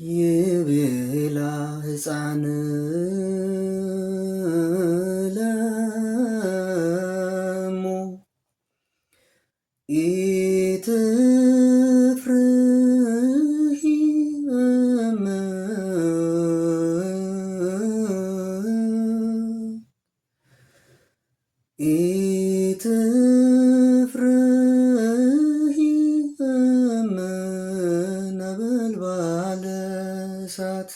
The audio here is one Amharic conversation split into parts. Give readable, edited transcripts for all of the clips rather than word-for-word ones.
ይቤላ ሕፃን ለእሙ ኢትፍርሂ እም ኢትፍርሂ እም ነበልባለ እሳት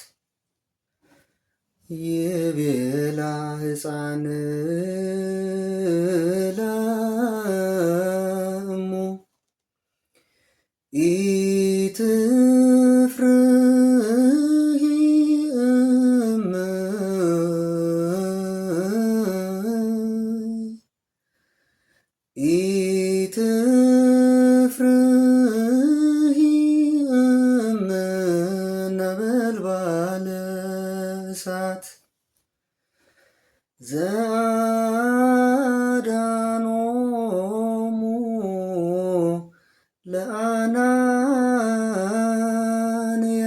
ይቤላ ሕፃን ለእሙ ኢትፍርሂ እም ኢትፍርሂ እም ነበልባለ እሳት ዘአዳኖሙ ለአናንያ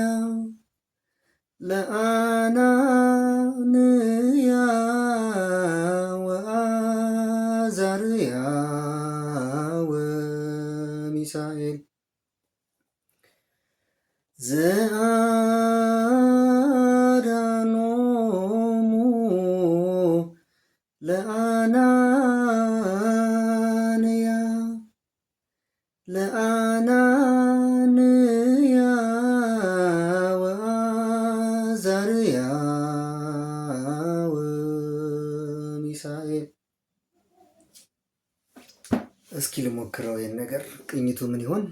ለአናንያ ወአዛርያ ወሚሳኤል ዘአዳኖሙ ለአናንያ ለአናንያ ወአዛርያ ወሚሳኤል። እስኪ ልሞክረው ይህን ነገር ቅኝቱ ምን ይሆን?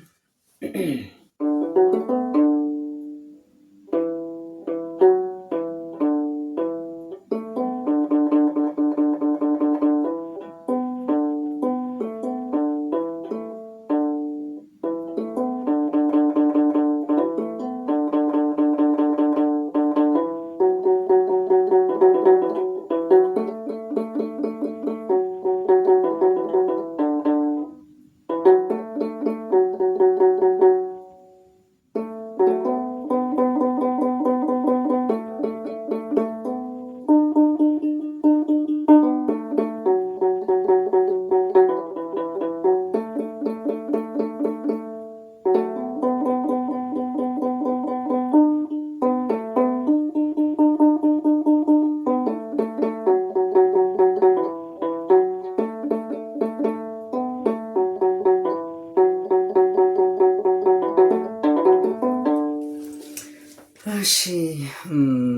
እሺ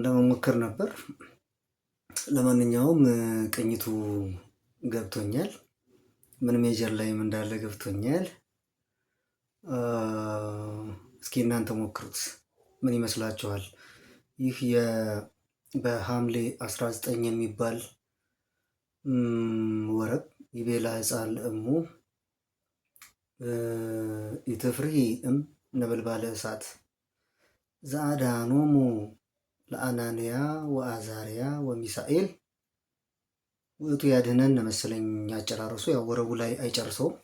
ለመሞከር ነበር። ለማንኛውም ቅኝቱ ገብቶኛል። ምን major ላይም እንዳለ ገብቶኛል። እስኪ እናንተ ሞክሩት፣ ምን ይመስላችኋል? ይህ በሐምሌ 19 የሚባል ወረብ ይቤላ ሕፃን ለእሙ ኢትፍርሂ እም ነበልባለ እሳት ዘአድኀኖሙ ለአናንያ ወአዛርያ ወሚሳኤል ውእቱ ያድኅነን መሰለኝ አጨራረሱ። ያው ወረቡ ላይ አይጨርሰውም።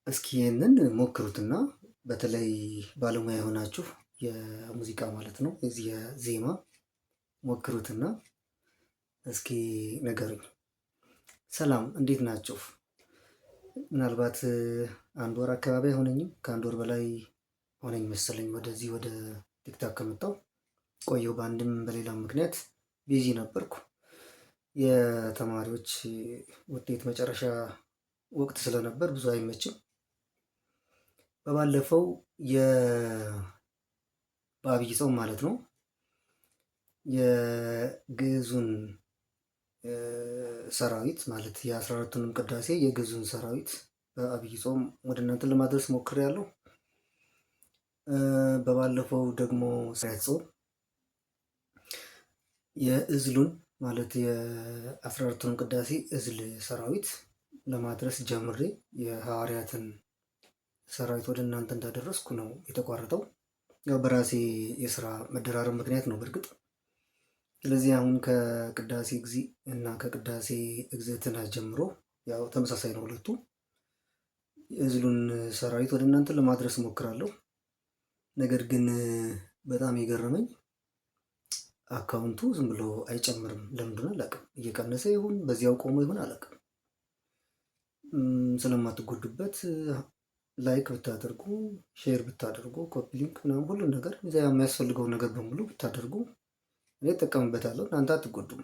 እስኪ ይህንን ሞክሩትና በተለይ ባለሙያ የሆናችሁ የሙዚቃ ማለት ነው የዚህ የዜማ ሞክሩትና እስኪ ንገሩኝ። ሰላም እንዴት ናችሁ? ምናልባት አንድ ወር አካባቢ አይሆነኝም፣ ከአንድ ወር በላይ ሆነኝ መሰለኝ ወደዚህ ወደ ቲክቶክ ከመጣሁ ቆየሁ። በአንድም በሌላም ምክንያት busy ነበርኩ። የተማሪዎች ውጤት መጨረሻ ወቅት ስለነበር ብዙ አይመችም። በባለፈው በአብይ ጾም ማለት ነው የግዕዙን ሰራዊት ማለት የ14ቱንም ቅዳሴ የግዕዙን ሰራዊት በአብይ ጾም ወደ እናንተ ለማድረስ ሞክሬያለሁ። በባለፈው ደግሞ ጾም የእዝሉን ማለት የ14ቱንም ቅዳሴ እዝል ሰራዊት ለማድረስ ጀምሬ የሐዋርያትን ሰራዊት ወደ እናንተ እንዳደረስኩ ነው የተቋረጠው። ያው በራሴ የስራ መደራረብ ምክንያት ነው በእርግጥ። ስለዚህ አሁን ከቅዳሴ እግዚእ እና ከቅዳሴ እግዝእትነ ጀምሮ ያው ተመሳሳይ ነው ሁለቱ። የእዝሉን ሰራዊት ወደ እናንተ ለማድረስ እሞክራለሁ። ነገር ግን በጣም የገረመኝ account ኡ ዝም ብሎ አይጨምርም። ለምንድን ነው አላውቅም። እየቀነሰ ይሁን በዚያው ቆሞ ይሁን አላውቅም። ስለማትጎዱበት like ብታደርጉ፣ share ብታደርጉ፣ copy link ምናምን ሁሉን ነገር እዚያ የሚያስፈልገውን ነገር በሙሉ ብታደርጉ እኔ እጠቀምበታለሁ፣ እናንተ አትጎዱም።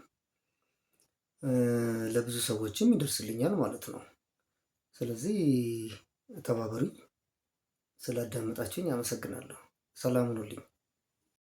ለብዙ ሰዎችም ይደርስልኛል ማለት ነው። ስለዚህ ተባበሩኝ። ስላዳመጣችሁኝ አመሰግናለሁ። ሰላም ሁኑልኝ።